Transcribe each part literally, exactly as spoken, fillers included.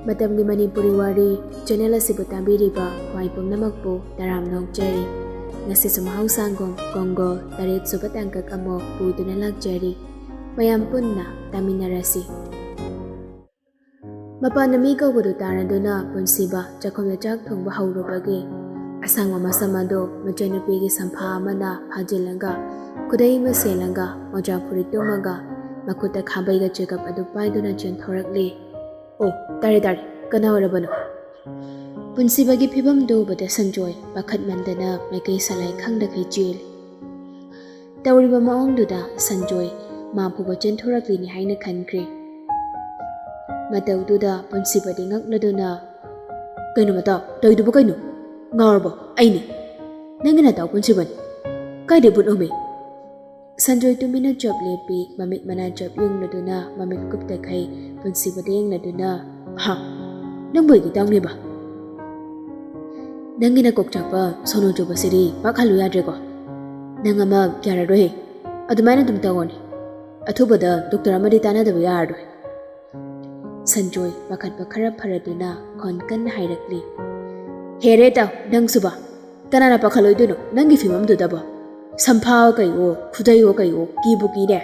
ꯃꯇꯝꯒꯤ ꯃꯅꯤꯄꯨꯔꯤ ꯋꯥꯔꯤ ꯆꯦꯅꯦꯜ ꯑꯁꯤꯕꯨ ꯇꯥꯕꯤꯔꯤꯕ ꯈ꯭ꯋꯥꯏ ꯄꯨꯝꯅꯃꯛꯄꯨ ꯇꯔꯥꯝꯅ ꯑꯣꯛꯆꯔꯤ꯫ ꯉꯁꯤꯁꯨ ꯃꯍꯧꯁꯥꯒꯨꯝ ꯀꯣꯡꯒꯣꯜ ꯇꯔꯦꯠ ꯁꯨꯕ ꯇꯥꯡꯀꯛ ꯑꯃ ꯄꯨꯗꯨꯅ ꯂꯥꯛꯆꯔꯤ꯫ ꯃꯌꯥꯝ ꯄꯨꯟꯅ ꯇꯥꯃꯤꯟꯅꯔꯁꯤ꯫ ꯃꯄꯥꯟꯅ ꯃꯤ ꯀꯧꯕꯗꯨ ꯇꯥꯔꯗꯨꯅ ꯄꯨꯟꯁꯤꯕ ꯆꯥꯛꯈꯨꯝꯗ ꯆꯥꯛ ꯊꯣꯡꯕ ꯍꯧꯔꯨꯕꯒꯤ ꯑꯁꯥꯡꯕ ꯃꯁꯝ ꯑꯗꯨ ꯃꯆꯟꯅꯨꯄꯤꯒꯤ ꯁꯝꯐꯥ ꯑꯃꯅ ꯐꯥꯖꯤꯜꯂꯒ, ꯈꯨꯗꯩ ꯑꯃ ꯁꯦꯠꯂꯒ, ꯃꯣꯖꯥ ꯐꯨꯔꯤꯠ ꯇꯨꯝꯃꯒ, ꯃꯈꯨꯠꯇ ꯈꯥꯕꯩꯒ ꯆꯦꯒꯞ ꯑꯗꯨ ꯄꯥꯏꯗꯨꯅ ꯆꯦꯟꯊꯣꯔꯛꯂꯤ꯫ "ꯑꯣ, ꯇꯥꯔꯦ, ꯇꯥꯔꯦ, ꯀꯅꯥ ꯑꯣꯏꯔꯕꯅꯣ?" ꯄꯨꯟꯁꯤꯕꯒꯤ ꯐꯤꯕꯝꯗꯨ ꯎꯕꯗ ꯁꯟꯖꯣꯏ ꯄꯥꯈꯠꯃꯟꯗꯅ ꯃꯥꯏꯀꯩ ꯁꯂꯥꯏ ꯈꯪꯗꯈꯩ ꯆꯦꯜꯂꯤ꯫ ꯇꯧꯔꯤꯕ ꯃꯑꯣꯡꯗꯨꯗ ꯁꯟꯖꯣꯏ ꯃꯥ ꯐꯨꯕ ꯆꯦꯟꯊꯣꯔꯛꯂꯤꯅꯤ ꯍꯥꯏꯅ ꯈꯟꯈ꯭ꯔꯦ꯫ ꯃꯇꯧꯗꯨꯗ ꯄꯨꯟꯁꯤꯕꯗꯤ ꯉꯛꯂꯗꯨꯅ, "ꯀꯩꯅꯣ ꯃꯇꯥꯎ, ꯇꯧꯔꯤꯗꯨꯕꯨ ꯀꯩꯅꯣ? ꯉꯥꯎꯔꯕꯣ? ꯑꯩꯅꯤ꯫ ꯅꯪꯒꯤ ꯅꯇꯥꯎ ꯄꯨꯟꯁꯤꯕꯅꯤ꯫ ꯀꯥꯏꯗꯩ ꯕꯨꯠꯅꯣꯃꯤ?" ꯁꯟꯖꯣꯏ ꯇꯨꯃꯤꯟꯅ ꯆꯞ ꯂꯦꯞꯄꯤ, ꯃꯃꯤꯠ ꯃꯅꯥ ꯆꯞ ꯌꯨꯡꯂꯗꯨꯅ, ꯃꯃꯤꯠ ꯀꯨꯞꯇꯈꯩ ꯄꯨꯟꯁꯤꯕꯗ ꯌꯦꯡꯂꯗꯨꯅ, "ꯍꯥ? ꯅꯪꯕꯨ ꯑꯩꯒꯤ ꯏꯇꯥꯎꯅꯦꯕ? ꯅꯪꯒꯤ ꯅꯀꯣꯛ ꯆꯥꯛꯄ ꯁꯣꯅꯣ ꯆꯨꯕꯁꯤꯗꯤ ꯄꯥꯛ ꯍꯜꯂꯨ ꯌꯥꯗ꯭ꯔꯦꯀꯣ꯫ ꯅꯪ ꯑꯃ ꯌꯥꯔꯔꯣꯏꯍꯦ꯫ ꯑꯗꯨꯃꯥꯏꯅ ꯑꯗꯨꯝ ꯇꯧꯑꯣꯅꯦ꯫ ꯑꯊꯨꯕꯗ ꯗꯣꯛꯇꯔ ꯑꯃꯗꯤ ꯇꯥꯟꯅꯗꯕ ꯌꯥꯔꯔꯣꯏ꯫" ꯁꯟꯖꯣꯏ ꯄꯥꯈꯠꯄ ꯈꯔ ꯐꯔꯗꯨꯅ ꯈꯣꯟ ꯀꯟꯅ ꯍꯥꯏꯔꯛꯂꯤ, "ꯍꯦꯔꯦ ꯇꯥꯎ, ꯅꯪꯁꯨꯕ꯫ ꯀꯅꯥꯅ ꯄꯥꯈꯠꯂꯣꯏꯗꯣꯏꯅꯣ ꯅꯪꯒꯤ ꯐꯤꯕꯝꯗꯨꯗꯕꯣ? ꯁꯝꯐꯥꯑꯣ ꯀꯩꯑꯣ, ꯈꯨꯗꯩꯑꯣ ꯀꯩꯑꯣ, ꯀꯤꯕꯨ ꯀꯤꯔꯦ꯫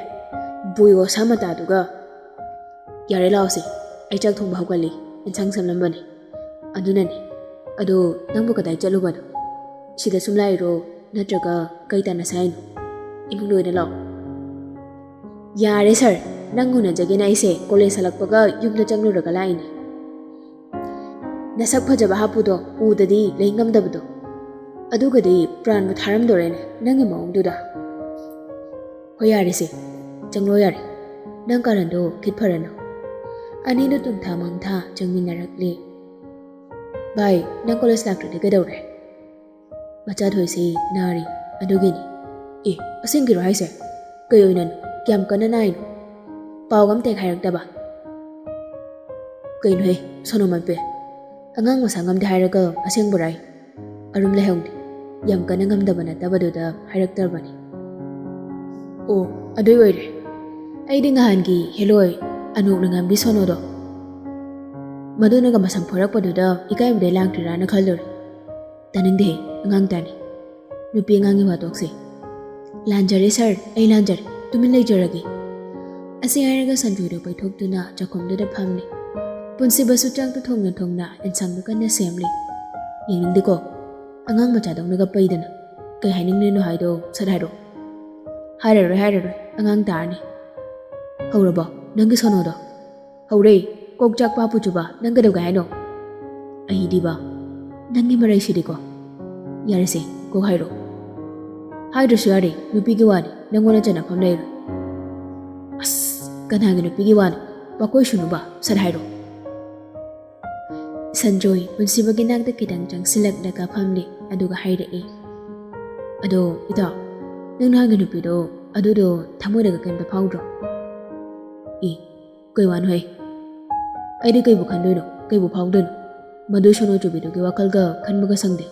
ꯕꯨꯏꯑꯣ ꯁꯥ ꯃꯇꯥꯗꯨꯒ꯫ ꯌꯥꯔꯦ, ꯂꯥꯛꯑꯣꯁꯦ, ꯑꯩ ꯆꯥꯛ ꯊꯣꯡꯕ ꯍꯧꯒꯠꯂꯤ, ꯏꯟꯁꯥꯡ ꯁꯦꯝꯂꯝꯕꯅꯤ꯫ ꯑꯗꯨꯅꯅꯤ꯫ ꯑꯗꯣ ꯅꯪꯕꯨ ꯀꯗꯥꯏ ꯆꯠꯂꯨꯕꯅꯣ? ꯁꯤꯗ ꯁꯨꯝ ꯂꯥꯛꯏꯔꯣ, ꯅꯠꯇ꯭ꯔꯒ ꯀꯩ ꯇꯥꯟꯅꯁꯦ ꯍꯥꯏꯅꯣ? ꯏꯃꯨꯡꯗ ꯑꯣꯏꯅ ꯂꯥꯛꯑꯣ꯫" "ꯌꯥꯔꯦ ꯁꯥꯔ, ꯅꯪ ꯎꯅꯖꯒꯦꯅ ꯑꯩꯁꯦ ꯀꯣꯂꯦꯖ ꯍꯜꯂꯛꯄꯒ ꯌꯨꯝꯗ ꯆꯪꯂꯨꯔꯒ ꯂꯥꯛꯏꯅꯦ꯫ ꯅꯁꯛ ꯐꯖꯕ ꯍꯥꯞꯄꯨꯗꯣ ꯎꯗꯗꯤ ꯂꯩ ꯉꯝꯗꯕꯗꯣ꯫ ꯑꯗꯨꯒꯗꯤ ꯄ꯭ꯔꯥꯟꯕꯨ ꯊꯥꯔꯝꯗꯣꯔꯦꯅꯦ ꯅꯪꯒꯤ ꯃꯑꯣꯡꯗꯨꯗ꯫" "ꯍꯣꯏ, ꯌꯥꯔꯦꯁꯦ, ꯆꯪꯂꯣ ꯌꯥꯔꯦ꯫ ꯅꯪ ꯀꯥꯔꯟꯗꯣ ꯈꯤꯠ ꯐꯔꯅꯨ꯫" ꯑꯅꯤꯗꯨ ꯇꯨꯝꯊꯥ ꯃꯥꯡꯊꯥ ꯆꯪꯃꯤꯟꯅꯔꯛꯂꯤ꯫ "ꯚꯥꯏ, ꯅꯪ ꯀꯣꯂꯦꯖ ꯂꯥꯛꯇ꯭ꯔꯗꯤ ꯀꯩꯗꯧꯔꯦ?" "ꯃꯆꯥꯊꯣꯏꯁꯤ ꯅꯥꯔꯤ, ꯑꯗꯨꯒꯤꯅꯤ꯫" "ꯑꯦ, ꯑꯁꯦꯡꯒꯤꯔꯣ ꯍꯥꯏꯁꯦ? ꯀꯩ ꯑꯣꯏꯅꯅꯣ? ꯀꯌꯥꯝ ꯀꯟꯅ ꯅꯥꯏꯅꯣ? ꯄꯥꯎꯒ ꯑꯝꯇ ꯍꯦꯛ ꯍꯥꯏꯔꯛꯇꯕ?" "ꯀꯩꯅꯣꯍꯦ, ꯁꯣꯅꯣ ꯃꯟꯄꯦ꯫ ꯑꯉꯥꯡ ꯃꯁꯥ ꯉꯝꯗꯦ ꯍꯥꯏꯔꯒ ꯑꯁꯦꯡꯕꯔꯥꯏ? ꯑꯔꯨꯝ ꯂꯩꯍꯧꯅꯤ꯫ ꯌꯥꯝ ꯀꯟꯅ ꯉꯝꯗꯕ ꯅꯠꯇꯕꯗꯨꯗ ꯍꯥꯏꯔꯛꯇ꯭ꯔꯕꯅꯤ꯫" "ꯑꯣ, ꯑꯗꯨꯏ ꯑꯣꯏꯔꯦ꯫ ꯑꯩꯗꯤ ꯅꯍꯥꯟꯒꯤ ꯍꯦꯂꯣꯏ ꯑꯅꯣꯛꯅ ꯉꯝꯕꯤ ꯁꯣꯅꯣꯗꯣ꯫" ꯃꯗꯨꯅꯒ ꯃꯁꯝ ꯐꯣꯏꯔꯛꯄꯗꯨꯗ ꯏꯀꯥꯏꯕꯗꯩ ꯂꯥꯡꯈ꯭ꯔꯤꯔꯥꯅ ꯈꯜꯂꯨꯔꯦ꯫ "ꯇꯥꯅꯤꯡꯗꯦꯍꯦ, ꯑꯉꯥꯡ ꯇꯥꯅꯤ꯫ ꯅꯨꯄꯤ ꯑꯉꯥꯡꯒꯤ ꯋꯥ ꯇꯣꯛꯁꯦ꯫" "ꯂꯥꯟꯖꯔꯦ ꯁꯥꯔ, ꯑꯩ ꯂꯥꯟꯖꯔꯦ꯫ ꯇꯨꯃꯤꯟ ꯂꯩꯖꯔꯒꯦ꯫" ꯑꯁꯤ ꯍꯥꯏꯔꯒ ꯁꯟꯖꯣꯏꯗꯣ ꯄꯩꯊꯣꯛꯇꯨꯅ ꯆꯥꯛꯈꯨꯝꯗꯨꯗ ꯐꯝꯂꯦ꯫ ꯄꯨꯟꯁꯤꯕꯁꯨ ꯆꯥꯛꯇꯨ ꯊꯣꯡꯅ ꯊꯣꯡꯅ ꯑꯦꯟꯁꯥꯡꯗꯨ ꯀꯟꯅ ꯁꯦꯝꯂꯤ꯫ "ꯌꯦꯡꯅꯤꯡꯗꯦꯀꯣ, ꯑꯉꯥꯡ ꯃꯆꯥꯗꯧꯅꯒ ꯄꯩꯗꯅ꯫ ꯀꯩ ꯍꯥꯏꯅꯤꯡꯂꯤꯅꯣ ꯍꯥꯏꯗꯣ ꯁꯠ ꯍꯥꯏꯔꯣ꯫" "ꯍꯥꯏꯔꯔꯣꯏ, ꯍꯥꯏꯔꯔꯣꯏ, ꯑꯉꯥꯡ ꯇꯥꯔꯅꯤ꯫" "ꯍꯧꯔꯕꯣ ꯅꯪꯒꯤ ꯁꯣꯅꯣꯗꯣ?" "ꯍꯧꯔꯦ꯫ ꯀꯣꯛ ꯆꯥꯛꯄ ꯄꯨꯆꯨꯕ, ꯅꯪ ꯀꯩꯗꯧꯒꯦ ꯍꯥꯏꯅꯣ?" "ꯑꯩꯗꯤꯕ, ꯅꯪꯒꯤ ꯃꯔꯩꯁꯤꯗꯤꯀꯣ꯫" "ꯌꯥꯔꯦꯁꯦ, ꯀꯣꯛ ꯍꯥꯏꯔꯣ꯫" "ꯍꯥꯏꯗ꯭ꯔꯁꯨ ꯌꯥꯔꯦ, ꯅꯨꯄꯤꯒꯤ ꯋꯥꯅꯤ, ꯅꯪꯉꯣꯟꯗ ꯆꯟꯅꯐꯝ ꯂꯩꯔꯣꯏ꯫" "ꯑꯁ, ꯀꯅꯥꯒꯤ ꯅꯨꯄꯤꯒꯤ ꯋꯥꯅꯣ? ꯋꯥꯀꯣꯏ ꯁꯨꯅꯨꯕ, ꯁꯠ ꯍꯥꯏꯔꯣ꯫" ꯁꯟꯖꯣꯏ ꯄꯨꯟꯁꯤꯕꯒꯤ ꯅꯥꯛꯇ ꯈꯤꯇꯪ ꯆꯪꯁꯤꯜꯂꯛꯂꯒ ꯐꯝꯂꯦ, ꯑꯗꯨꯒ ꯍꯥꯏꯔꯛꯑꯦ, "ꯑꯗꯣ ꯏꯇꯥꯎ, ꯅꯪ ꯅꯍꯥꯟꯒꯤ ꯅꯨꯄꯤꯗꯣ, ꯑꯗꯨꯗꯣ ꯊꯃꯣꯏꯗꯒ ꯀꯩꯝꯇ ꯐꯥꯎꯗ꯭ꯔꯣ?" "ꯏ, ꯀꯩ ꯋꯥꯅꯣꯍꯦ? ꯑꯩꯗꯤ ꯀꯩꯕꯨ ꯈꯟꯗꯣꯏꯅꯣ, ꯀꯩꯕꯨ ꯐꯥꯎꯗꯣꯏꯅꯣ? ꯃꯗꯨ ꯁꯣꯅꯣ ꯆꯨꯕꯤꯗꯨꯒꯤ ꯋꯥꯈꯜꯒ ꯈꯟꯕꯒ ꯁꯪꯗꯦ꯫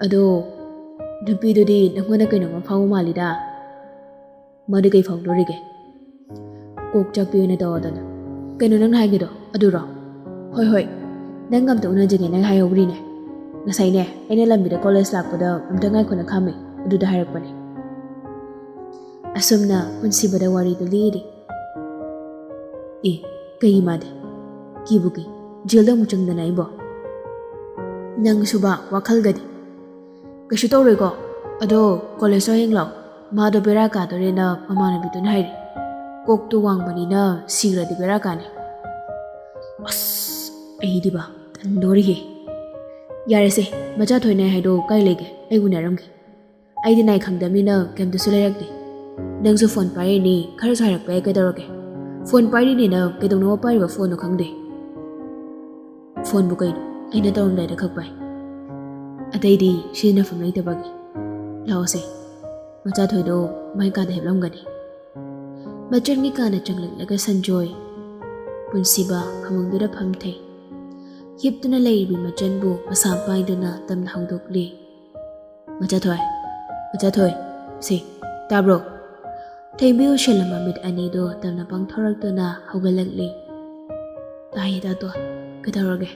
ꯑꯗꯣ ꯅꯨꯄꯤꯗꯨꯗꯤ ꯅꯪꯉꯣꯟꯗ ꯀꯩꯅꯣꯝꯃ ꯐꯥꯎꯕ ꯃꯥꯜꯂꯤꯗ꯫ ꯃꯥꯗꯤ ꯀꯩ ꯐꯥꯎꯗꯣꯔꯤꯒꯦ? ꯀꯣꯛ ꯆꯥꯛꯄꯤ ꯑꯣꯏꯅ ꯇꯧꯔꯗꯅ꯫ ꯀꯩꯅꯣ ꯅꯪꯅ ꯍꯥꯏꯒꯦꯗꯣ? ꯑꯗꯨꯔꯣ? ꯍꯣꯏ, ꯍꯣꯏ, ꯅꯪꯒ ꯑꯝꯇ ꯎꯅꯖꯒꯦꯅ ꯍꯥꯏꯍꯧꯔꯤꯅꯦ꯫ ꯉꯁꯥꯏꯅꯦ, ꯑꯩꯅ ꯂꯝꯕꯤꯗ ꯀꯣꯂꯦꯖ ꯂꯥꯛꯄꯗ ꯑꯝꯇ ꯉꯥꯏꯈꯣꯅ ꯈꯥꯝꯃꯦ, ꯑꯗꯨꯗ ꯍꯥꯏꯔꯛꯄꯅꯦ꯫" ꯑꯁꯨꯝꯅ ꯄꯨꯟꯁꯤꯕꯗ ꯋꯥꯔꯤꯗꯨ ꯂꯤꯔꯤ꯫ "ꯑꯦ, ꯀꯩꯒꯤ ꯃꯥꯗꯤ? ꯀꯤꯕꯨ ꯀꯤ, ꯖꯦꯜꯗ ꯑꯃꯨꯛ ꯆꯪꯗꯅ ꯑꯩꯕꯣ?" "ꯅꯪꯁꯨꯕ ꯋꯥꯈꯜꯒꯗꯤ꯫" "ꯀꯩꯁꯨ ꯇꯧꯔꯣꯏꯀꯣ, ꯑꯗꯣ ꯀꯣꯂꯦꯖꯇꯣ ꯍꯌꯦꯡ ꯂꯥꯛꯑꯣ꯫ ꯃꯥꯗꯣ ꯕꯦꯔꯥ ꯀꯥꯗꯣꯔꯦꯅ ꯃꯃꯥꯟꯅꯕꯤꯗꯨꯅ ꯍꯥꯏꯔꯤ꯫ ꯀꯣꯛꯇꯣ ꯋꯥꯡꯕꯅꯤꯅ ꯁꯤꯈ꯭ꯔꯗꯤ ꯕꯦꯔꯥ ꯀꯥꯅꯤ꯫" "ꯑꯁ, ꯑꯩꯗꯤꯕ ꯇꯟꯗꯣꯔꯤꯍꯦ꯫" "ꯌꯥꯔꯦꯁꯦ, ꯃꯆꯥ ꯊꯣꯏꯅ ꯍꯥꯏꯗꯣ ꯀꯥꯏ ꯂꯩꯒꯦ? ꯑꯩ ꯎꯅꯔꯝꯒꯦ꯫ ꯑꯩꯗꯤ ꯅꯥꯏ ꯈꯪꯗꯕꯅꯤꯅ ꯀꯩꯝꯇꯁꯨ ꯂꯩꯔꯛꯇꯦ꯫ ꯅꯪꯁꯨ ꯐꯣꯟ ꯄꯥꯏꯔꯤꯅꯤ, ꯈꯔꯁꯨ ꯍꯥꯏꯔꯛꯄ ꯌꯥꯏ, ꯀꯩꯗꯧꯔꯒꯦ? ꯐꯣꯟ ꯄꯥꯏꯔꯤꯅꯤꯅ ꯀꯩꯗꯧꯅꯕ ꯄꯥꯏꯔꯤꯕ ꯐꯣꯟꯅꯣ ꯈꯪꯗꯦ꯫" "ꯐꯣꯟꯕꯨ ꯀꯩꯅꯣ? ꯑꯩꯅ ꯇꯧꯔꯝꯗꯥꯏꯗ ꯈꯛ ꯄꯥꯏ꯫ ꯑꯇꯩꯗꯤ ꯁꯤꯖꯤꯟꯅꯐꯝ ꯂꯩꯇꯕꯒꯤ꯫ ꯂꯥꯛꯑꯣꯁꯦ, ꯃꯆꯥ ꯊꯣꯏꯗꯣ ꯃꯥꯏ ꯀꯥꯗ ꯍꯤꯞꯂꯝꯒꯅꯤ꯫" ꯃꯆꯟꯒꯤ ꯀꯥꯗ ꯆꯪꯂꯛꯂꯒ ꯁꯟꯖꯣꯏ ꯄꯨꯟꯁꯤꯕ ꯐꯃꯨꯡꯗꯨꯗ ꯐꯝꯊꯩ꯫ ꯍꯤꯞꯇꯨꯅ ꯂꯩꯔꯤꯕꯤ ꯃꯆꯟꯕꯨ ꯃꯁꯥ ꯄꯥꯏꯗꯨꯅ ꯇꯝꯅ ꯍꯧꯗꯣꯛꯂꯤ꯫ "ꯃꯆꯥꯊꯣꯏ, ꯃꯆꯥꯊꯣꯏ, ꯁꯤ, ꯇꯥꯕ꯭ꯔꯣ?" ꯊꯦꯡꯕꯤ ꯎꯁꯤꯜꯂꯝꯕ ꯃꯤꯠ ꯑꯅꯤꯗꯨ ꯇꯝꯅ ꯄꯥꯡꯊꯣꯔꯛꯇꯨꯅ ꯍꯧꯒꯠꯂꯛꯂꯤ꯫ ꯇꯥꯏꯌꯦ ꯗꯥꯇꯣꯟ, ꯀꯩꯗꯧꯔꯒꯦ?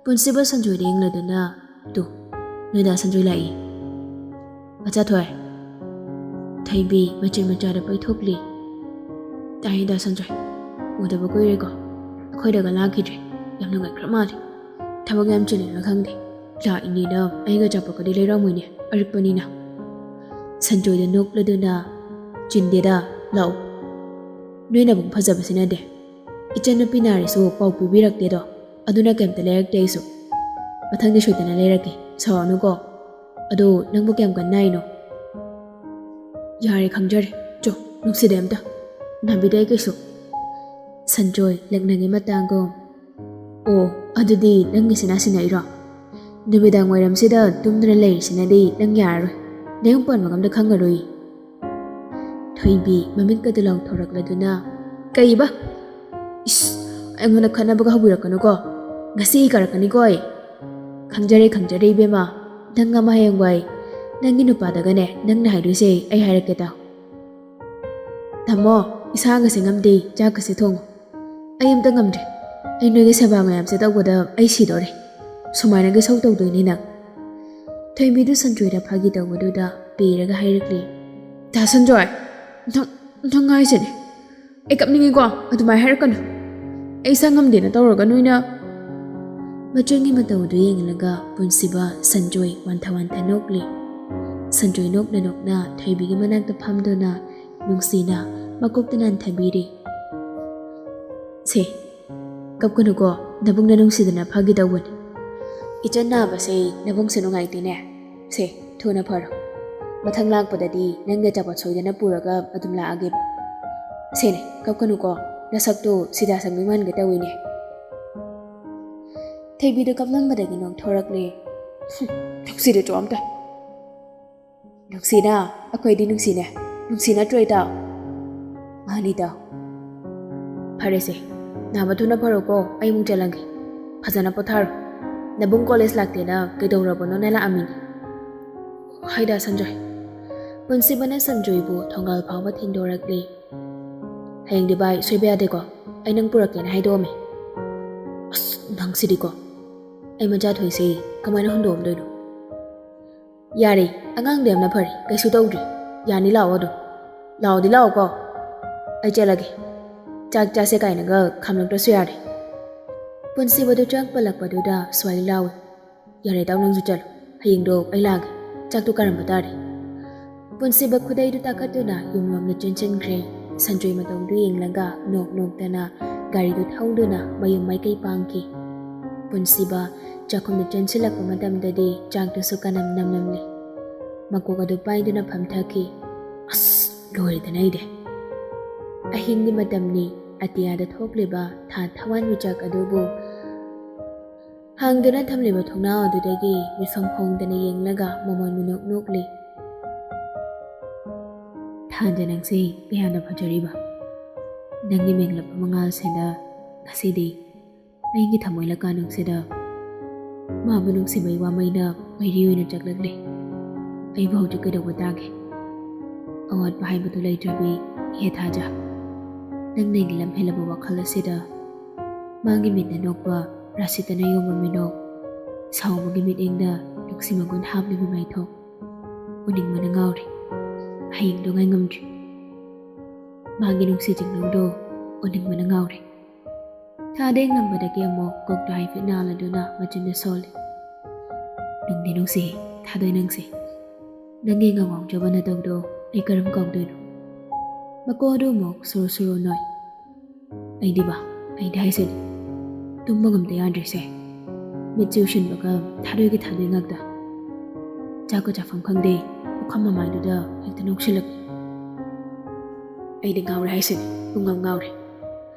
ꯄꯨꯟꯁꯤꯕ ꯁꯟꯖꯣꯏꯗ ꯌꯦꯡꯂꯗꯨꯅ, "ꯇꯨ, ꯅꯣꯏꯗ ꯁꯟꯖꯣꯏ ꯂꯥꯛꯏ꯫ ꯃꯆꯥꯊꯣꯏ, ꯊꯣꯏꯕꯤ ꯃꯆꯤꯟ ꯃꯆꯥꯗ ꯄꯩꯊꯣꯛꯂꯤ꯫" "ꯇꯥꯏꯌꯦ ꯗꯥ ꯁꯟꯖꯣꯏ, ꯎꯗꯕ ꯀꯨꯏꯔꯦꯀꯣ꯫ ꯑꯩꯈꯣꯏꯗꯒ ꯂꯥꯛꯈꯤꯗ꯭ꯔꯦ꯫ ꯌꯥꯝ ꯅꯨꯡꯉꯥꯏꯈ꯭ꯔ ꯃꯥꯜꯂꯦ꯫ ꯊꯕꯛ ꯌꯥꯝ ꯆꯤꯜꯂꯤꯔ ꯈꯪꯗꯦ꯫ ꯂꯥꯛꯏꯅꯤꯅ ꯑꯩꯒ ꯑꯆꯥꯄꯣꯠꯀꯗꯤ ꯂꯩꯔꯝꯃꯣꯏꯅꯦ, ꯑꯔꯤꯛꯄꯅꯤꯅ꯫" ꯁꯟꯖꯣꯏꯗ ꯅꯣꯛꯂꯗꯨꯅ, "ꯆꯤꯟꯗꯦꯗ, ꯂꯥꯛꯎ꯫ ꯅꯣꯏ ꯅꯕꯨꯡ ꯐꯖꯕꯁꯤꯅꯗꯤ꯫ ꯏꯆꯟꯅꯨꯄꯤ ꯅꯥꯔꯦꯁꯨ ꯄꯥꯎ ꯄꯤꯕꯤꯔꯛꯇꯦꯗꯣ꯫ ꯑꯗꯨꯅ ꯀꯩꯝꯇ ꯂꯩꯔꯛꯇꯦ ꯑꯩꯁꯨ꯫ ꯃꯊꯪꯗꯤ ꯁꯣꯏꯗꯅ ꯂꯩꯔꯛꯀꯦ, ꯁꯥꯎꯔꯅꯨꯀꯣ꯫ ꯑꯗꯣ ꯅꯪꯕꯨ ꯀꯌꯥꯝ ꯀꯟꯅ ꯅꯥꯏꯅꯣ?" "ꯌꯥꯔꯦ, ꯈꯪꯖꯔꯦ꯫ ꯆꯣ, ꯅꯨꯡꯁꯤꯗꯦ ꯑꯝꯇ꯫ ꯅꯥꯕꯤꯗꯦ ꯑꯩ ꯀꯩꯁꯨ꯫" ꯁꯟꯖꯣꯏ ꯂꯛꯅꯒꯦ ꯃꯇꯥꯡꯒꯨꯝ꯫ "ꯑꯣ, ꯑꯗꯨꯗꯤ ꯅꯪꯒꯤꯁꯤꯅ ꯁꯤꯟꯅꯩꯔꯣ? ꯅꯨꯃꯤꯗꯥꯡ ꯋꯥꯏꯔꯝꯁꯤꯗ ꯇꯨꯝꯗꯨꯅ ꯂꯩꯔꯤꯁꯤꯅꯗꯤ ꯅꯪ ꯌꯥꯔꯔꯣꯏ꯫ ꯅꯌꯨꯝ ꯄꯥꯟꯕꯒ ꯑꯝꯇ ꯈꯪꯉꯔꯣꯏ꯫" ꯊꯣꯏꯕꯤ ꯃꯃꯤꯠꯀꯗꯨ ꯂꯥꯎꯊꯣꯔꯛꯂꯗꯨꯅ, "ꯀꯩꯕ? ꯏꯁ, ꯑꯩꯉꯣꯟꯗ ꯈꯠꯅꯕꯒ ꯍꯧꯕꯤꯔꯛꯀꯅꯨꯀꯣ꯫ ꯉꯁꯤ ꯀꯥꯔꯛꯀꯅꯤꯀꯣ ꯑꯩ꯫ ꯈꯪꯖꯔꯦ, ꯈꯪꯖꯔꯦ ꯏꯕꯦꯝꯃ꯫ ꯅꯪ ꯑꯃ ꯍꯌꯦꯡꯋꯥꯏ ꯅꯪꯒꯤ ꯅꯨꯄꯥꯗꯒꯅꯦ ꯅꯪꯅ ꯍꯥꯏꯗꯣꯏꯁꯦ ꯑꯩ ꯍꯥꯏꯔꯛꯀꯦ ꯇꯥꯎ꯫ ꯇꯥꯃꯣ, ꯏꯁꯥꯒꯁꯦ ꯉꯝꯗꯦ, ꯆꯥꯛꯀꯁꯦ ꯊꯣꯡꯉꯨ꯫ ꯑꯩ ꯑꯝꯇ ꯉꯝꯗ꯭ꯔꯦ꯫ ꯑꯩ ꯅꯣꯏꯒꯤ ꯁꯦꯕꯥ ꯃꯌꯥꯝꯁꯦ ꯇꯧꯕꯗ ꯑꯩ ꯁꯤꯗꯣꯔꯦ꯫ ꯁꯨꯃꯥꯏꯅꯒ ꯁꯧ ꯇꯧꯗꯣꯏꯅꯤ ꯅꯪ꯫" ꯊꯣꯏꯕꯤꯗꯨ ꯁꯟꯖꯣꯏꯗ ꯐꯥꯒꯤ ꯇꯧꯕꯗꯨꯗ ꯄꯦꯔꯒ ꯍꯥꯏꯔꯛꯂꯤ, "ꯗꯥ ꯁꯟꯖꯣꯏ, ꯅꯪ, ꯅꯪ ꯍꯥꯏꯁꯤꯅꯦ꯫ ꯑꯩ ꯀꯞꯅꯤꯡꯉꯤꯀꯣ, ꯑꯗꯨꯃꯥꯏꯅ ꯍꯥꯏꯔꯛꯀꯅꯨ꯫ ꯑꯩ ꯏꯁꯥ ꯉꯝꯗꯦꯅ ꯇꯧꯔꯒ ꯅꯣꯏꯅ꯫" ꯃꯆꯨꯟꯒꯤ ꯃꯇꯧ ꯑꯗꯨ ꯌꯦꯡꯂꯒ ꯄꯨꯟꯁꯤꯕ ꯁꯟꯖꯣꯏ ꯋꯥꯟꯊ ꯋꯥꯟꯊ ꯅꯣꯛꯂꯤ꯫ ꯁꯟꯖꯣꯏ ꯅꯣꯛꯅ ꯅꯣꯛꯅ ꯊꯣꯏꯕꯤꯒꯤ ꯃꯅꯥꯛꯇ ꯐꯝꯗꯨꯅ ꯅꯨꯡꯁꯤꯅ ꯃꯀꯣꯛꯇ ꯅꯥꯟꯊꯕꯤꯔꯤ꯫ "ꯁꯦ, ꯀꯞꯀꯅꯨꯀꯣ, ꯅꯕꯨꯡꯅ ꯅꯨꯡꯁꯤꯗꯅ ꯐꯥꯒꯤ ꯇꯧꯕꯅꯤ꯫ ꯏꯆꯟ ꯅꯥꯕꯁꯦ ꯅꯕꯨꯡꯁꯨ ꯅꯨꯡꯉꯥꯏꯇꯦꯅꯦ꯫ ꯁꯦ, ꯊꯨꯅ ꯐꯔꯣ꯫ ꯃꯊꯪ ꯂꯥꯛꯄꯗꯗꯤ ꯅꯪꯒꯤ ꯑꯆꯥꯄꯣꯠ ꯁꯣꯏꯗꯅ ꯄꯨꯔꯒ ꯑꯗꯨꯝ ꯂꯥꯛꯑꯒꯦꯕ꯫ ꯁꯦꯅꯦ, ꯀꯞꯀꯅꯨꯀꯣ, ꯅꯁꯛꯇꯣ ꯁꯤꯗꯥ ꯁꯪꯕꯤ ꯃꯥꯟꯒꯦ ꯇꯧꯋꯤꯅꯦ꯫" ꯊꯣꯏꯕꯤꯗꯣ ꯀꯞꯂꯝꯕꯗꯒꯤ ꯅꯣꯛꯊꯣꯔꯛꯂꯦ꯫ "ꯍꯨꯝ, ꯅꯨꯡꯁꯤꯗꯦ ꯆꯣ ꯑꯝꯇ꯫ ꯅꯨꯡꯁꯤꯅ, ꯑꯩꯈꯣꯏꯗꯤ ꯅꯨꯡꯁꯤꯅꯦ꯫ ꯅꯨꯡꯁꯤ ꯅꯠꯇ꯭ꯔꯣ ꯏꯇꯥꯎ?" "ꯃꯥꯅꯤ ꯏꯇꯥꯎ꯫" "ꯐꯔꯦꯁꯦ, ꯅꯥꯕ ꯊꯨꯅ ꯐꯔꯣꯀꯣ, ꯑꯩ ꯑꯃꯨꯛ ꯆꯠꯂꯒꯦ꯫ ꯐꯖꯅ ꯄꯣꯊꯥꯔꯣ꯫ ꯅꯕꯨꯡ ꯀꯣꯂꯦꯖ ꯂꯥꯛꯇꯦꯅ ꯀꯩꯗꯧꯔꯕꯅꯣꯅ ꯂꯥꯛꯑꯝꯃꯤꯅꯤ꯫ ꯍꯣꯏꯗ ꯁꯟꯖꯣꯏ꯫" ꯄꯨꯟꯁꯤꯕꯅ ꯁꯟꯖꯣꯏꯕꯨ ꯊꯣꯡꯒꯥꯜ ꯐꯥꯎꯕ ꯊꯤꯟꯗꯣꯔꯛꯂꯤ꯫ "ꯍꯌꯦꯡꯗꯤ ꯚꯥꯏ ꯁꯣꯏꯕ ꯌꯥꯗꯦꯀꯣ꯫ ꯑꯩ ꯅꯪ ꯄꯨꯔꯛꯀꯦꯅ ꯍꯥꯏꯗꯣꯛꯑꯝꯃꯦ꯫ ꯑꯁ, ꯅꯪꯁꯤꯗꯤꯀꯣ꯫ ꯑꯩ ꯃꯆꯥ ꯊꯣꯏꯁꯦ ꯀꯃꯥꯏꯅ ꯍꯨꯟꯗꯣꯛꯑꯝꯗꯣꯏꯅꯣ? ꯌꯥꯔꯦ, ꯑꯉꯥꯡꯗ ꯌꯥꯝꯅ ꯐꯔꯦ, ꯀꯩꯁꯨ ꯇꯧꯗ꯭ꯔꯤ꯫ ꯌꯥꯅꯤ, ꯂꯥꯛꯑꯣ ꯑꯗꯨꯝ꯫ ꯂꯥꯛꯑꯣꯗꯤ ꯂꯥꯛꯑꯣꯀꯣ꯫ ꯑꯩ ꯆꯠꯂꯒꯦ꯫ ꯆꯥꯛ ꯆꯥꯁꯦ ꯀꯥꯏꯅꯒ ꯈꯥꯝꯂꯛꯇ꯭ꯔꯁꯨ ꯌꯥꯔꯦ꯫ ꯄꯨꯟꯁꯤꯕꯗꯨ ꯆꯪꯉꯛꯄꯂꯛꯄꯗꯨꯗ ꯁ꯭ꯋꯥꯏ ꯂꯥꯎꯏ꯫ ꯌꯥꯔꯦ ꯇꯥꯎ, ꯅꯪꯁꯨ ꯆꯠꯂꯣ꯫ ꯍꯌꯦꯡꯗꯣ ꯑꯩ ꯂꯥꯛꯑꯒꯦ꯫ ꯆꯥꯛꯇꯣ ꯀꯥꯔꯝꯕ ꯇꯥꯔꯦ꯫ ꯄꯨꯟꯁꯤꯕ ꯈꯨꯗꯩꯗꯨ ꯇꯥꯈꯠꯇꯨꯅ ꯌꯨꯝꯂꯣꯝꯗ ꯆꯦꯟꯁꯤꯟꯈ꯭ꯔꯦ꯫ ꯁꯟꯇ꯭ꯔꯤ ꯃꯇꯧꯗꯨ ꯌꯦꯡꯂꯒ ꯅꯣꯛ ꯅꯣꯛꯇꯅ ꯒꯥꯔꯤꯗꯨ ꯊꯧꯗꯨꯅ ꯃꯌꯨꯝ ꯃꯥꯏꯀꯩ ꯄꯥꯡꯈꯤ꯫ ꯄꯨꯟꯁꯤꯕ ꯆꯥꯛꯈꯨꯝꯗ ꯆꯦꯟꯁꯤꯜꯂꯛꯄ ꯃꯇꯝꯗꯗꯤ ꯆꯥꯛꯇꯨꯁꯨ ꯀꯅꯝ ꯅꯝꯂꯝꯂꯤ꯫ ꯃꯀꯣꯛ ꯑꯗꯨ ꯄꯥꯏꯗꯨꯅ ꯐꯝꯊꯈꯤ꯫ ꯑꯁ, ꯂꯣꯏꯔꯦꯗꯅ ꯑꯩꯗꯤ꯫ ꯑꯍꯤꯡꯒꯤ ꯃꯇꯝꯅꯤ꯫ ꯑꯇꯤꯌꯥꯗ ꯊꯣꯛꯂꯤꯕ ꯊꯥ ꯊꯋꯥꯟꯃꯤꯆꯥꯛ ꯑꯗꯨꯕꯨ ꯍꯥꯡꯗꯨꯅ ꯊꯝꯂꯤꯕ ꯊꯣꯡꯅꯥꯎ ꯑꯗꯨꯗꯒꯤ ꯃꯤꯐꯝ ꯍꯣꯡꯗꯅ ꯌꯦꯡꯂꯒ ꯃꯃꯣꯟ ꯃꯤꯅꯣꯛ ꯅꯣꯛꯂꯤ꯫ ꯊꯥꯖ, ꯅꯪꯁꯦ ꯀꯌꯥꯗ ꯐꯖꯔꯤꯕ! ꯅꯪꯒꯤ ꯃꯦꯡꯂꯞꯄ ꯃꯉꯥꯜꯁꯤꯗ ꯉꯁꯤꯗꯤ ꯑꯩꯒꯤ ꯊꯃꯣꯏ ꯂꯀꯥꯅꯨꯡꯁꯤꯗ ꯃꯥꯕꯨ ꯅꯨꯡꯁꯤꯕꯩ ꯋꯥꯃꯩꯅ ꯃꯩꯔꯤ ꯑꯣꯏꯅ ꯆꯥꯛꯂꯛꯂꯤ꯫ ꯑꯩꯕꯨ ꯍꯧꯖꯤꯛ ꯀꯩꯗꯧꯕ ꯇꯥꯒꯦ? ꯑꯋꯥꯠꯄ ꯍꯥꯏꯕꯗꯨ ꯂꯩꯇ꯭ꯔꯕꯤ, ꯍꯦ ꯊꯥꯖ꯫ ꯅꯪꯅ ꯑꯩꯒꯤ ꯂꯝ ꯍꯦꯜꯂꯕ ꯋꯥꯈꯜ ꯑꯁꯤꯗ ꯃꯥꯒꯤ ꯃꯤꯠꯅ ꯅꯣꯛꯄ, ꯔꯥꯁꯤꯇꯅ ꯌꯣꯝꯕ ꯃꯤꯅꯣꯛ, ꯁꯥꯎꯕꯒꯤ ꯃꯤꯠꯌꯦꯡꯗ ꯅꯨꯡꯁꯤ ꯃꯒꯨꯟ ꯍꯥꯞꯂꯤꯕ ꯃꯥꯏꯊꯣꯡ ꯎꯅꯤꯡꯕꯅ ꯉꯥꯎꯔꯦ꯫ ꯍꯌꯦꯡꯗꯣ ꯉꯥꯏ ꯉꯝꯗ꯭ꯔꯤ꯫ ꯃꯥꯒꯤ ꯅꯨꯡꯁꯤ ꯆꯤꯡꯅꯧꯗꯣ ꯎꯅꯤꯡꯕꯅ ꯉꯥꯎꯔꯦ꯫ ꯊꯥꯗ ꯌꯦꯡꯂꯝꯕꯗꯒꯤ ꯑꯃꯨꯛ ꯀꯣꯛꯇ ꯍꯥꯏꯐꯦꯠ ꯅꯥꯜꯂꯗꯨꯅ ꯃꯆꯤꯟꯗ ꯁꯣꯜꯂꯤ꯫ ꯅꯨꯡꯗꯤ ꯅꯨꯡꯁꯤ, ꯊꯥꯗꯣꯏ ꯅꯪꯁꯤ꯫ ꯅꯪꯒꯤ ꯉꯥꯎꯉꯥꯎꯖꯕ ꯅꯇꯧꯗꯣ ꯑꯩ ꯀꯔꯝ ꯀꯥꯎꯗꯣꯏꯅꯣ? ꯃꯀꯣꯛ ꯑꯗꯨ ꯑꯃꯨꯛ ꯁꯨꯔꯨ ꯁꯨꯔꯨ ꯅꯣꯏ꯫ ꯑꯩꯗꯤꯕ, ꯑꯩꯗꯤ ꯍꯥꯏꯁꯤꯅꯤ, ꯇꯨꯝꯕ ꯉꯝꯗ ꯌꯥꯗ꯭ꯔꯤꯁꯦ꯫ ꯃꯤꯠꯁꯦ ꯎꯏꯁꯤꯟꯕꯒ ꯊꯥꯗꯣꯏꯒꯤ ꯊꯥꯗꯣꯏ ꯉꯥꯛꯇ꯫ ꯆꯥꯛꯀ ꯆꯥꯐꯝ ꯈꯪꯗꯦ, ꯄꯨꯈꯝ ꯃꯃꯥꯏꯗꯨꯗ ꯍꯦꯛꯇ ꯅꯣꯛꯁꯤꯜꯂꯛꯏ꯫ ꯑꯩꯗꯤ ꯉꯥꯎꯔꯦ ꯍꯥꯏꯁꯤꯅꯤ, ꯄꯨꯡꯉꯥꯎ ꯉꯥꯎꯔꯦ꯫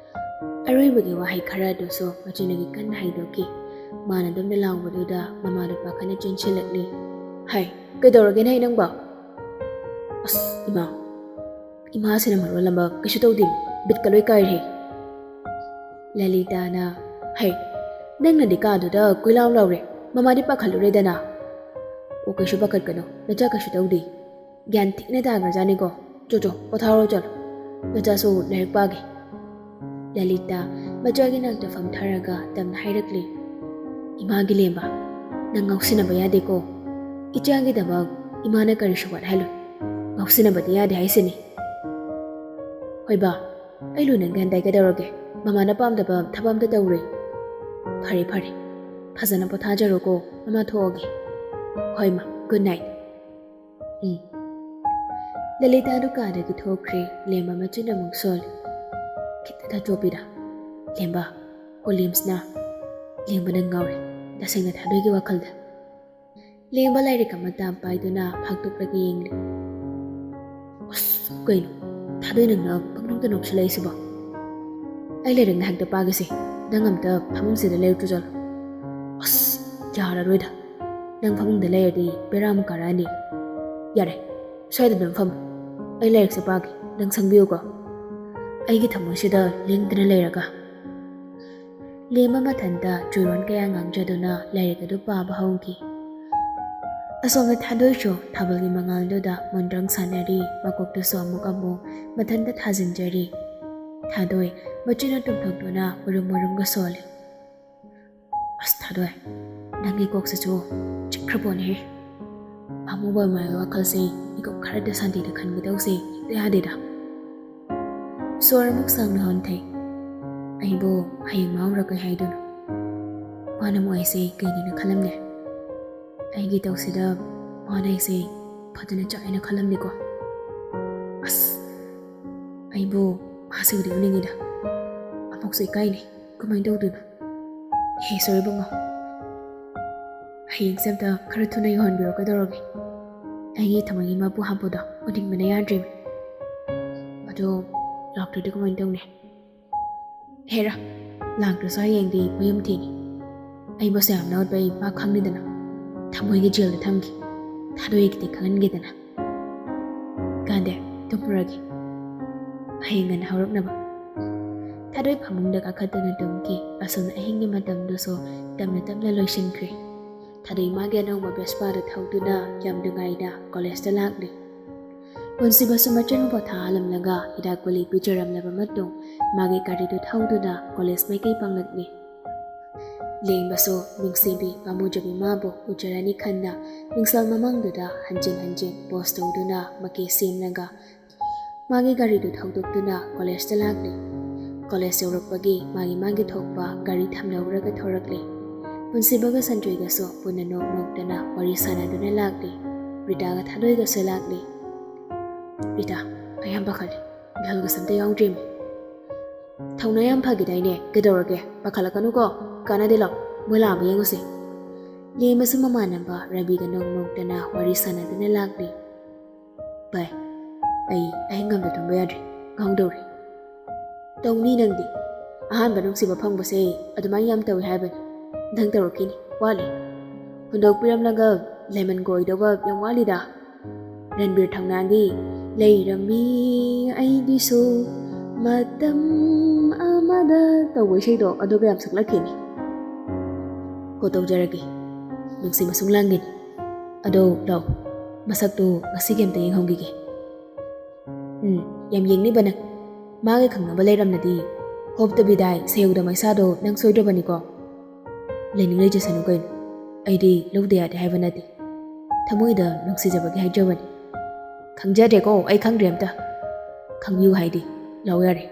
ꯑꯔꯣꯏꯕꯒꯤ ꯋꯥꯍꯩ ꯈꯔ ꯑꯗꯨꯁꯨ ꯃꯆꯤꯟꯗꯒꯤ ꯀꯟꯅ ꯍꯥꯏꯗꯣꯛꯈꯤ꯫ ꯃꯥꯅ ꯑꯗꯨꯝꯅ ꯂꯥꯎꯕꯗꯨꯗ ꯃꯃꯥꯗꯨ ꯄꯥꯈꯠꯅ ꯆꯦꯟꯁꯤꯜꯂꯛꯂꯤ꯫ ꯍꯥꯏ, ꯀꯩꯗꯧꯔꯒꯦꯅꯦ ꯅꯪꯕꯣ? ꯑꯁ, ꯏꯃꯥ, ꯏꯃꯥꯁꯤꯅ ꯃꯔꯣꯜ ꯑꯃ ꯀꯩꯁꯨ ꯇꯧꯗꯦ, ꯕꯤꯠꯀ ꯂꯣꯏ ꯀꯥꯏꯔꯦ꯫ ꯂꯂꯤꯇꯥꯅ, ꯍꯩ, ꯅꯪꯅꯗꯤ ꯀꯥꯗꯨꯗ ꯀꯣꯏꯂꯥꯎ ꯂꯥꯎꯔꯦ, ꯃꯃꯥꯗꯤ ꯄꯥꯈꯠꯂꯨꯔꯦꯗꯅ꯫ ꯑꯣ, ꯀꯩꯁꯨ ꯄꯥꯈꯠꯀꯅꯨ, ꯅꯆꯥ ꯀꯩꯁꯨ ꯇꯧꯗꯦ꯫ ꯒ꯭ꯌꯥꯟ ꯊꯤꯅ ꯇꯥꯈ꯭ꯔꯖꯥꯠꯅꯤꯀꯣ꯫ ꯆꯣ, ꯆꯣ, ꯄꯣꯊꯥꯔꯣ ꯆꯠꯂꯣ, ꯅꯆꯥꯁꯨ ꯂꯥꯏꯔꯤꯛ ꯄꯥꯒꯦ꯫ ꯂꯂꯤꯇꯥ ꯃꯆꯥꯒꯤ ꯅꯥꯛꯇ ꯐꯝꯊꯔꯒ ꯇꯞꯅ ꯍꯥꯏꯔꯛꯂꯤ, "ꯏꯃꯥꯒꯤ ꯂꯦꯝꯕ, ꯅꯪ ꯉꯥꯎꯁꯤꯟꯅꯕ ꯌꯥꯗꯦꯀꯣ꯫ ꯏꯆꯥꯒꯤꯗꯃꯛ ꯏꯃꯥꯅ ꯀꯔꯤꯁꯨ ꯋꯥꯠꯍꯜꯂꯣꯏ꯫ ꯉꯥꯎꯁꯤꯟꯅꯕꯗꯤ ꯌꯥꯗꯦ ꯍꯥꯏꯁꯤꯅꯤ꯫" "ꯍꯣꯏ ꯕꯥ, ꯑꯩ ꯂꯨꯅ ꯒ꯭ꯌꯥꯟ ꯇꯥꯏ, ꯀꯩꯗꯧꯔꯒꯦ? ꯃꯃꯥꯅ ꯄꯥꯝꯗꯕ ꯊꯕꯛ ꯑꯝꯇ ꯇꯧꯔꯣꯏ꯫" "ꯐꯔꯦ ꯐꯔꯦ, ꯐꯖꯅ ꯄꯣꯊꯥꯖꯔꯣꯀꯣ, ꯃꯃꯥ ꯊꯣꯛꯑꯒꯦ꯫" "ꯍꯣꯏ ꯃꯥ, ꯒꯨꯗ ꯅꯥꯏꯠ꯫" ꯎꯝ꯫ ꯂꯂꯤꯇꯥꯗꯨ ꯀꯥꯗꯒꯤ ꯊꯣꯛꯈ꯭ꯔꯦ꯫ ꯂꯦꯝꯕ ꯃꯆꯤꯟ ꯑꯃꯨꯛ ꯁꯣꯜꯂꯤ꯫ "ꯈꯤꯇ ꯊꯥꯗꯣꯛꯄꯤꯔ, ꯂꯦꯝꯕ꯫" ꯑꯣꯂꯤꯝꯁꯅ, "ꯂꯦꯝꯕ, ꯅꯪ ꯉꯥꯎꯔꯦ ꯇꯁꯦꯡꯅ ꯊꯥꯗꯣꯏꯒꯤ ꯋꯥꯈꯜꯗ꯫" ꯂꯦꯝꯕ ꯂꯥꯏꯔꯤꯛ ꯑꯃ ꯇꯥꯝ ꯄꯥꯏꯗꯨꯅ ꯐꯥꯛꯇꯣꯛꯂꯒ ꯌꯦꯡꯂꯤ꯫ "ꯑꯁ, ꯀꯩꯅꯣ? ꯊꯥꯗꯣꯏ, ꯅꯪꯅ ꯄꯪꯅꯣꯛꯇ ꯅꯣꯛꯁꯤꯜꯂꯛꯏꯁꯤꯕꯣ?" "ꯑꯩ ꯂꯥꯏꯔꯤꯛ ꯉꯥꯏꯍꯥꯛꯇ ꯄꯥꯒꯦꯁꯦ, ꯅꯪ ꯑꯝꯇ ꯐꯃꯨꯡꯁꯤꯗ ꯂꯩꯔꯨꯆꯣ ꯆꯠꯂꯣ꯫" "ꯑꯁ, ꯌꯥꯔꯔꯣꯏꯗ, ꯅꯪ ꯐꯃꯨꯡꯗ ꯂꯩꯔꯗꯤ ꯕꯦꯔꯥ ꯑꯃꯨꯛ ꯀꯥꯔꯛꯑꯅꯤ꯫ ꯌꯥꯔꯦ, ꯁ꯭ꯋꯥꯏꯗ ꯑꯗꯨꯝ ꯐꯝꯃꯨ, ꯑꯩ ꯂꯥꯏꯔꯤꯛꯁꯦ ꯄꯥꯒꯦ, ꯅꯪ ꯁꯪꯕꯤꯌꯨꯀꯣ꯫" ꯑꯩꯒꯤ ꯊꯃꯣꯏꯁꯤꯗ ꯂꯦꯡꯗꯅ ꯂꯩꯔꯒ꯫ ꯂꯦꯝꯕ ꯃꯊꯟꯇ ꯆꯨꯔꯣꯟ ꯀꯌꯥ ꯉꯥꯡꯖꯗꯨꯅ ꯂꯥꯏꯔꯤꯛ ꯑꯗꯨ ꯄꯥꯕ ꯍꯧꯈꯤ꯫ ꯑꯁꯣꯝꯗ ꯊꯥꯗꯣꯏꯁꯨ ꯊꯥꯕꯜꯒꯤ ꯃꯉꯥꯜꯗꯨꯗ ꯃꯣꯟꯗ꯭ꯔꯪ ꯁꯥꯟꯅꯔꯤ, ꯃꯀꯣꯛꯇꯁꯨ ꯑꯃꯨꯛ ꯑꯃꯨꯛ ꯃꯊꯟꯇ ꯊꯥꯖꯤꯟꯖꯔꯤ꯫ ꯊꯥꯗꯣꯏ ꯃꯆꯤꯟꯅ ꯇꯨꯝꯊꯣꯛꯇꯨꯅ ꯎꯔꯨꯝ ꯎꯔꯨꯝꯒ ꯁꯣꯜꯂꯤ꯫ "ꯑꯁ ꯊꯥꯗꯣꯏ, ꯅꯪꯒꯤ ꯀꯣꯛꯁꯤꯁꯨ ꯆꯤꯛꯈ꯭ꯔ ꯄꯣꯠꯅꯤꯍꯦ꯫ ꯄꯥꯝꯃꯨꯕ ꯑꯃꯒꯤ ꯋꯥꯈꯜꯁꯦ ꯃꯤꯀꯨꯞ ꯈꯔꯗ ꯁꯥꯟꯇꯤꯗ ꯈꯟꯒꯗꯧꯁꯦ ꯍꯦꯛꯇ ꯌꯥꯗꯦꯗ꯫" ꯁꯣꯔ ꯑꯃꯨꯛ ꯁꯥꯡꯅ ꯍꯣꯟꯊꯩ꯫ "ꯑꯩꯕꯨ ꯍꯌꯦꯡ ꯃꯥ ꯎꯔꯒ ꯀꯩ ꯍꯥꯏꯗꯣꯏꯅꯣ? ꯃꯥꯅ ꯑꯃꯨꯛ ꯑꯩꯁꯦ ꯀꯩꯅꯦꯅ ꯈꯜꯂꯝꯅꯦ꯫ ꯑꯩꯒꯤ ꯇꯧꯁꯤꯗ ꯃꯥꯅ ꯑꯩꯁꯦ ꯐꯖꯅ ꯆꯥꯛꯑꯦꯅ ꯈꯜꯂꯝꯅꯤꯀꯣ꯫ ꯑꯁ, ꯑꯩꯕꯨ ꯃꯥꯁꯦ ꯎꯗꯤ ꯎꯅꯤꯡꯉꯤꯗ꯫ ꯑꯃꯨꯛꯁꯨ ꯏꯀꯥꯏꯅꯦ꯫ ꯀꯃꯥꯏꯅ ꯇꯧꯗꯣꯏꯅꯣ? ꯍꯦ, ꯁꯣꯔꯤ ꯕꯨꯡꯉꯣ, ꯍꯌꯦꯡꯁꯦ ꯑꯝꯇ ꯈꯔ ꯊꯨꯅ ꯌꯧꯍꯟꯕꯤꯔꯣ, ꯀꯩꯗꯧꯔꯒꯦ? ꯑꯩꯒꯤ ꯊꯃꯣꯏꯒꯤ ꯃꯄꯨ ꯍꯥꯞꯄꯗꯣ ꯎꯅꯤꯡꯕꯅ ꯌꯥꯗ꯭ꯔꯦꯃꯤ꯫ ꯑꯗꯣ ꯂꯥꯛꯇ꯭ꯔꯗꯤ ꯀꯃꯥꯏꯅ ꯇꯧꯅꯤ? ꯍꯦꯔꯥ, ꯂꯥꯛꯇ꯭ꯔꯁꯨ ꯍꯌꯦꯡꯗꯤ ꯃꯌꯨꯝ ꯊꯦꯡꯉꯤ꯫ ꯑꯩ ꯃꯁꯥ ꯌꯥꯝꯅ ꯎꯠꯄ ꯑꯩ ꯃꯥ ꯈꯪꯅꯤꯗꯅ꯫ ꯊꯃꯣꯏꯒꯤ ꯖꯦꯜꯗ ꯊꯝꯒꯦ꯫ ꯊꯥꯗꯣꯏꯒꯤꯗꯤ ꯈꯪꯍꯟꯒꯦꯗꯅ꯫ ꯀꯥꯟꯗꯦ, ꯇꯨꯝꯃꯨꯔꯒꯦ꯫ ꯍꯌꯦꯡ ꯉꯟꯅ ꯍꯧꯔꯛꯅꯕ꯫" ꯊꯥꯗꯣꯏ ꯐꯃꯨꯡꯗ ꯀꯥꯈꯠꯇꯨꯅ ꯇꯨꯝꯈꯤ꯫ ꯑꯁꯣꯝꯅ ꯑꯍꯤꯡꯒꯤ ꯃꯇꯝꯗꯨꯁꯨ ꯇꯞꯅ ꯇꯞꯅ ꯂꯣꯏꯁꯤꯟꯈ꯭ꯔꯦ꯫ ꯊꯥꯗꯣꯏ ꯃꯥꯒꯤ ꯑꯅꯧꯕ ꯕꯦꯁꯄꯥꯗ ꯊꯧꯗꯨꯅ ꯌꯥꯝ ꯅꯨꯡꯉꯥꯏꯅ ꯀꯣꯂꯦꯖꯇ ꯂꯥꯛꯂꯤ꯫ ꯄꯨꯟꯁꯤꯕꯁꯨ ꯃꯆꯟ ꯄꯣꯊꯥꯍꯜꯂꯝꯂꯒ ꯍꯤꯗꯥꯛ ꯒꯨꯂꯤ ꯄꯤꯖꯔꯝꯂꯕ ꯃꯇꯨꯡ ꯃꯥꯒꯤ ꯒꯥꯔꯤꯗꯨ ꯊꯧꯗꯨꯅ ꯀꯣꯂꯦꯖ ꯃꯥꯏꯀꯩ ꯄꯥꯡꯂꯛꯂꯤ꯫ ꯂꯦꯝꯕꯁꯨ ꯅꯨꯡꯁꯤꯕꯤ ꯄꯥꯝꯃꯨꯖꯕꯤ ꯃꯥꯕꯨ ꯎꯖꯔꯅꯤ ꯈꯟꯅ ꯃꯤꯡꯁꯦꯜ ꯃꯃꯥꯡꯗꯨꯗ ꯍꯟꯖꯤꯟ ꯍꯟꯖꯤꯟ ꯄꯣꯁ ꯇꯧꯗꯨꯅ ꯃꯀꯦ ꯁꯦꯝꯂꯒ ꯃꯥꯒꯤ ꯒꯥꯔꯤꯗꯨ ꯊꯧꯗꯣꯛꯇꯨꯅ ꯀꯣꯂꯦꯖꯇ ꯂꯥꯛꯂꯤ꯫ ꯀꯣꯂꯦꯖ ꯌꯧꯔꯛꯄꯒꯤ ꯃꯥꯒꯤ ꯃꯥꯒꯤ ꯊꯣꯛꯄ ꯒꯥꯔꯤ ꯊꯝꯅꯧꯔꯒ ꯊꯧꯔꯛꯂꯤ꯫ ꯄꯨꯟꯁꯤꯕꯒ ꯁꯟꯖꯣꯏꯒꯁꯨ ꯄꯨꯟꯅ ꯅꯣꯛ ꯅꯣꯛꯇꯅ ꯋꯥꯔꯤ ꯁꯥꯟꯅꯗꯨꯅ ꯂꯥꯛꯂꯤ꯫ ꯔꯤꯇꯥꯒ ꯊꯥꯗꯣꯏꯒꯁꯨ ꯂꯥꯛꯂꯤ꯫ "ꯔꯤꯇꯥ, ꯑꯩ ꯌꯥꯝ ꯄꯥꯈꯠꯂꯦ꯫ ꯕꯦꯜꯒꯁꯨ ꯑꯝꯇ ꯌꯥꯎꯗ꯭ꯔꯤꯃꯤ꯫" "ꯊꯧꯅꯥ ꯌꯥꯝ ꯐꯈꯤꯗꯥꯏꯅꯦ? ꯀꯩꯗꯧꯔꯒꯦ? ꯄꯥꯈꯠꯂꯛꯀꯅꯨꯀꯣ꯫ ꯀꯥꯟꯅꯗꯦ, ꯂꯥꯎ, ꯃꯣꯏ ꯂꯥꯛꯑꯕ ꯌꯦꯡꯉꯨꯁꯦ꯫" ꯂꯦꯝꯕꯁꯨ ꯃꯃꯥꯟꯅꯕ ꯔꯕꯤꯒ ꯅꯣꯛ ꯅꯣꯛꯇꯅ ꯋꯥꯔꯤ ꯁꯥꯟꯅꯗꯨꯅ ꯂꯥꯛꯂꯤ꯫ "ꯚꯥꯏ, ꯑꯩ ꯑꯍꯤꯡ ꯑꯃꯗ ꯇꯨꯝꯕ ꯌꯥꯗ꯭ꯔꯦ, ꯉꯥꯎꯗꯧꯔꯦ꯫" "ꯇꯧꯅꯤ ꯅꯪꯗꯤ꯫ ꯑꯍꯥꯟꯕ ꯅꯨꯡꯁꯤꯕ ꯐꯪꯕꯁꯦ ꯑꯗꯨꯃꯥꯏꯅ ꯌꯥꯝ ꯇꯧꯏ ꯍꯥꯏꯕꯅꯤ꯫ ꯅꯪ ꯇꯧꯔꯛꯈꯤꯅꯤ, ꯋꯥꯠꯂꯤ꯫ ꯍꯨꯟꯗꯣꯛꯄꯤꯔꯝꯂꯒ ꯂꯦꯃꯟ ꯑꯣꯏꯗꯧꯕ ꯌꯥꯝ ꯋꯥꯠꯂꯤꯗ꯫" ꯔꯟꯕꯤꯔ ꯊꯧꯅꯥꯒꯤ "ꯂꯩꯔꯝꯃꯤ ꯑꯩꯒꯤꯁꯨ ꯃꯇꯝ ꯑꯃꯗ" ꯇꯧꯕ ꯏꯁꯩꯗꯣ ꯑꯗꯨꯒ ꯌꯥꯝ ꯁꯛꯂꯛꯈꯤꯅꯤ꯫ "ꯍꯣ, ꯇꯧꯖꯔꯒꯦ꯫ ꯅꯨꯡꯁꯤ ꯃꯁꯨꯡ ꯂꯥꯡꯒꯤꯅꯤ꯫ ꯑꯗꯣ ꯂꯥꯎ, ꯃꯁꯛꯇꯨ ꯉꯁꯤꯒꯤ ꯑꯝꯇ ꯌꯦꯡꯍꯧꯈꯤꯒꯦ꯫" "ꯎꯝ, ꯌꯥꯝ ꯌꯦꯡꯅꯤꯡꯕ ꯅꯪ꯫ ꯃꯥꯒ ꯈꯪꯅꯕ ꯂꯩꯔꯝꯂꯗꯤ ꯍꯣꯞꯇꯕꯤꯗꯥꯏ ꯁꯦꯌꯧꯗ ꯃꯩꯁꯥꯗꯣ ꯅꯪ ꯁꯣꯏꯗ꯭ꯔꯕꯅꯤꯀꯣ꯫" "ꯂꯩꯅꯤꯡ ꯂꯩꯖꯁꯅꯨ ꯀꯩꯅꯣ, ꯑꯩꯗꯤ ꯂꯧꯗ ꯌꯥꯗꯦ ꯍꯥꯏꯕ ꯅꯠꯇꯦ꯫ ꯊꯃꯣꯏꯗ ꯅꯨꯡꯁꯤꯖꯕꯒꯤ ꯍꯥꯏꯖꯕꯅꯤ꯫" "ꯈꯪꯖꯗ꯭ꯔꯦꯀꯣ, ꯑꯩ ꯈꯪꯗ꯭ꯔꯦ ꯑꯝꯇ꯫" "ꯈꯪꯕꯤꯌꯨ ꯍꯥꯏꯗꯤ꯫ ꯂꯥꯎ ꯌꯥꯔꯦ꯫"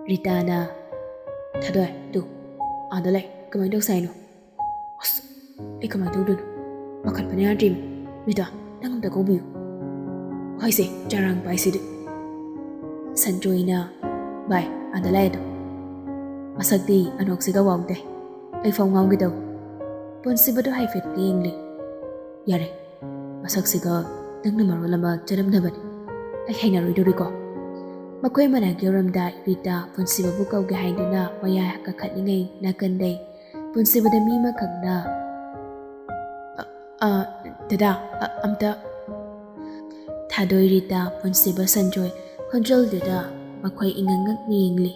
ꯔꯤꯇꯥꯅ, "ꯊꯥꯗꯣꯏ, ꯇꯨ, ꯑꯥꯗ ꯂꯩ, ꯀꯃꯥꯏꯅ ꯇꯧꯁꯦ ꯍꯥꯏꯅꯣ?" "ꯑꯁ, ꯑꯩ ꯀꯃꯥꯏꯅ ꯇꯧꯗꯣꯏꯅꯣ? ꯄꯥꯈꯠꯄꯅ ꯌꯥꯗ꯭ꯔꯤꯃꯤ꯫ ꯔꯤꯇꯥ, ꯅꯪ ꯑꯝꯇ ꯀꯧꯕꯤꯌꯨ꯫" "ꯍꯣꯏꯁꯦ, ꯆꯔꯥꯡ ꯄꯥꯏꯁꯤꯗꯤ꯫" ꯁꯟꯖꯣꯏꯅ, "ꯚꯥꯏ, ꯑꯥꯗ ꯂꯥꯛꯑꯦ ꯑꯗꯣ꯫ ꯃꯁꯛꯇꯤ ꯑꯅꯣꯛꯁꯤꯒ ꯋꯥꯎꯗꯦ꯫ ꯑꯩ ꯐꯥꯎ ꯉꯥꯎꯒꯦ ꯇꯧꯏ꯫" ꯄꯨꯟꯁꯤꯕꯗꯣ ꯍꯥꯏꯐꯦꯠ ꯌꯦꯡꯂꯤ꯫ "ꯌꯥꯔꯦ, ꯃꯁꯛꯁꯤꯒ ꯅꯪꯅ ꯃꯔꯣꯜ ꯑꯃ ꯆꯠꯂꯝꯗꯕꯅꯤ꯫ ꯑꯩ ꯍꯩꯅꯔꯣꯏꯗꯧꯔꯤꯀꯣ꯫" ꯃꯈꯣꯏ ꯃꯅꯥꯛ ꯌꯧꯔꯝꯗꯥꯏ ꯔꯤꯇꯥ ꯄꯨꯟꯁꯤꯕꯕꯨ ꯀꯧꯒꯦ ꯍꯥꯏꯗꯨꯅ ꯃꯌꯥ ꯀꯥꯈꯠꯂꯤꯉꯩ ꯅꯥꯀꯟꯗꯩ ꯄꯨꯟꯁꯤꯕꯗ ꯃꯤ ꯑꯃꯈꯛꯅ, "ꯑ, ꯑ, ꯗꯗꯥ, ꯑ, ꯑꯝꯇ꯫" ꯊꯥꯗꯣꯏ, ꯔꯤꯇꯥ, ꯄꯨꯟꯁꯤꯕ, ꯁꯟꯖꯣꯏ ꯈꯣꯟꯖꯦꯜꯗꯨꯗ ꯃꯈꯣꯏ ꯏꯉꯛ ꯉꯛꯅ ꯌꯦꯡꯂꯤ꯫